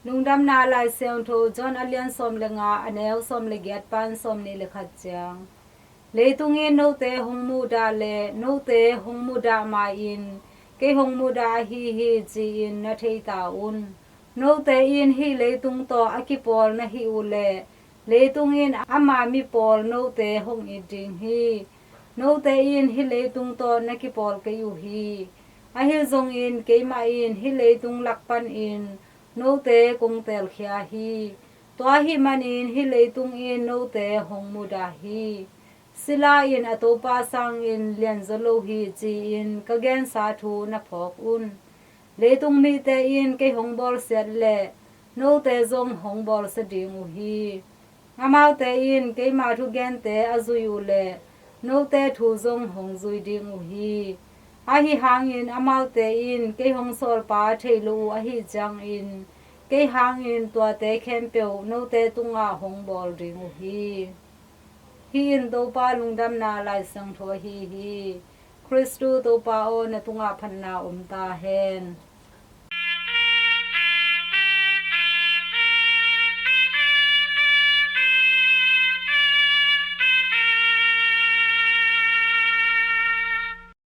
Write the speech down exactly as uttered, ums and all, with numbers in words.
Lungdamna Lai Siangtho John a lian sawm le nga, a neu sawm le giat pan sawm nih le khat ciang. Leitung in note hong mudah le note hong mudah ma-in kei hong mudah ahi hi, ci-in na thei ta un. Note in hih leitung tawh a kipawl na hih uh leh leitung in ama mi pawl note hong it ding hi. Note in hih leitung tawh na kipawl kei uh hi. Ahi zongin keimah in hih leitung lak panin note kong teelkhia hi. Tua ahih manin hih leitung in note hong mudah hi. Sila in a topa sangin lianzaw lo hi, ci-in ka gensa thu na phawk un. Leitung mite in kei hong bawlsiat leh note zong hong bawlsia ding uh hi. Amaute in keima thugente a zui uh leh note thu zong hong zui ding uh hi. Ahi hangin amaute in kei hong sawlpa thei lo uh ahih ciangin kei hangin tuate khempeuh note tungah hong bawl ding uh hi. Hih in Topa lungdamna Lai Siangtho ahi hi. Khristu Topa aw, na tungah phatna om ta hen.